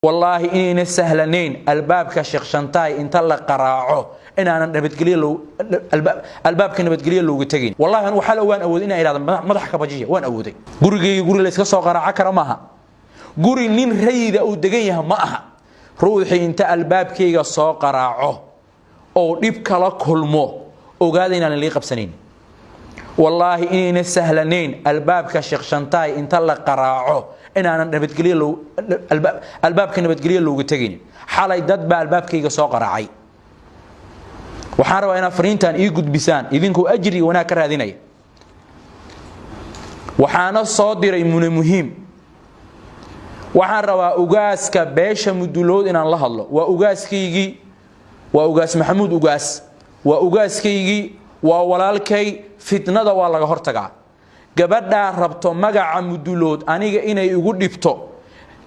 Wallaahi inayna sahlanayn albaabka Sheekh Shantaay inta la qaraaco inaanan nabadgelyo albaabka nabadgelyo looga tegin. Wallahi anu waxaa waan awooday inaan idhahdo madax ka bajiya, waan awooday. Gurigayga guri la iska soo qaraaco kara maaha, guri nin rayida uu degan yahay ma aha. Ruuxii inta albaabkayga soo qaraaco oo dhib kala kulmo, ogaada inaanan lii qabsanayn. Wallaahi inayna sahlanayn albaabka Sheekh Shantaay inta la qaraaco inaanan nabadgelyo albaabka nabadgelyo looga tegin. Xalay dad baa albaabkayga soo qaraacay. Waxaan rabaa inaad fariintan ii gudbisaan idinkoo ajri iyo wanaag ka raadinaya. Waxaana soo diray Mune Muhiim. Waxaan rabaa ugaaska beesha Mudulood inaan la hadlo. Waa ugaaskaygii, waa Ugaas Maxamuud Ugaas, waa ugaaskaygii, waa walaalkay. Fitnada waa laga hortagaa. Gabadhaa rabto magaca Mudulood aniga inay igu dhibto,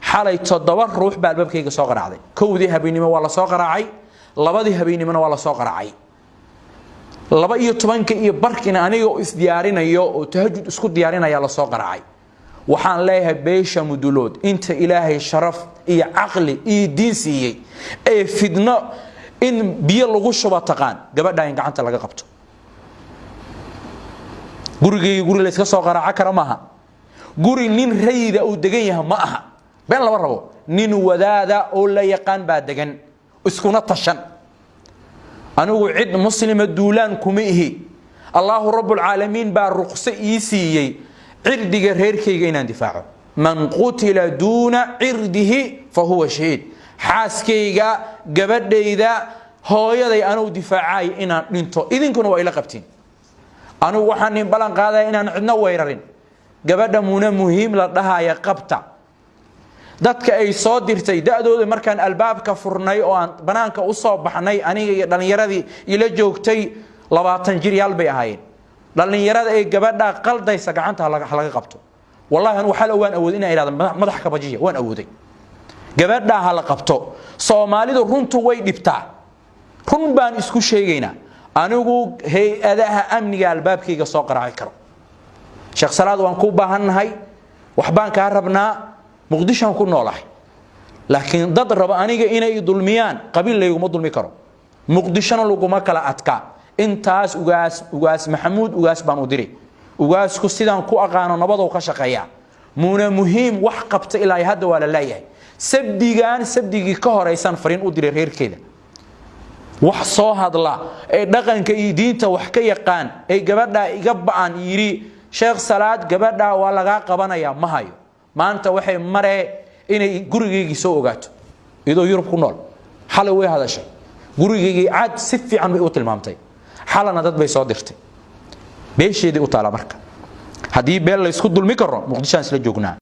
xalay 7 ruux baa albaabkayga soo qaraacday. 1dii habeennimo waa la soo qaraacay, 2dii habeennimona waa la soo qaraacay, 12:30kina aniga isdiyaarinayo oo tahajud isku diyaarinaya la soo qaraacay. Waxaan leeyahay beesha Mudulood, inta Ilaahay sharaf iyo caqli iyo diin siiyey ee fidno in biyo lagu shubo taqaan, gabadhaa in gacanta laga qabto. Gurigayga guri la iska soo qaraaco kara maaha, guri nin rayida uu degan yahay ma aha. Been lama rabo, nin wadaada oo la yaqaan baa degan, iskuna tashan. Anigu cid muslima duulaan kuma ihi. Allaahu rabbulcaalamiin baa ruqso ii siiyey cirdiga reerkayga inaan difaaco. Man qutila duuna cirdihi fa huwa shahiid. Xaaskayga, gabadhayda, hooyaday anuu difaacay inaan dhinto, idinkuna waa ila qabtiin. Anigu waxaan nin ballan qaadaya inaan cidno weerarin. Gabadha Muna Muhiim la dhahaya qabta. Dadka ay soo dirtay da-dooda markaan albaabka furnay oo aan banaanka usoo baxnay, aniga iyo dhallinyaradii ila joogtay, 20 jiryaal bay ahaayeen. Dhallinyarada ee gabadha qaldaysa gacanta ha laga qabto. Wallahi anu waxaa waan awooday inaan idhahdo madax ka bajiya, waan awooday. Gabadhaa ha la qabto. Soomaalidu runtu way dhibtaa, run baan isku sheegaynaa. Anigu hay-adaha amniga albaabkayga soo qaraaci karo. Sheekh Salaad, waan kuu baahannahay, waxbaan kaa rabnaa, Muqdishoan ku noolahay, laakiin dad raba aniga inay dulmiyaan, qabiil layguma dulmi karo, Muqdishona laguma kala adkaa. Intaas Ugaas, Ugaas Maxamuud Ugaas baan u diri. Ugaasku sidaan ku aqaano nabadow ka shaqeeya. Muuna Muhiim wax qabta ilaa hadda waa la leeyahay. Sabdigan sabdigii ka horaysan fariin u diray reerkeeda. Wax soo hadla ee dhaqanka iyo diinta wax ka yaqaan ee gabadhaa iga ba'an yidhi Sheekh Salaad gabadhaa waa lagaa qabanayaa ma hayo. Maanta waxay maree inay gurigaygii soo ogaato iyadoo Yurub ku nool. Xalay way hadashay, gurigaygii cad si fiican bay u tilmaamtay. Xalana dad bay soo dirtay, beesheedii u taala. Marka haddii beel laysku dulmi karo, Muqdishoaan isla joognaa.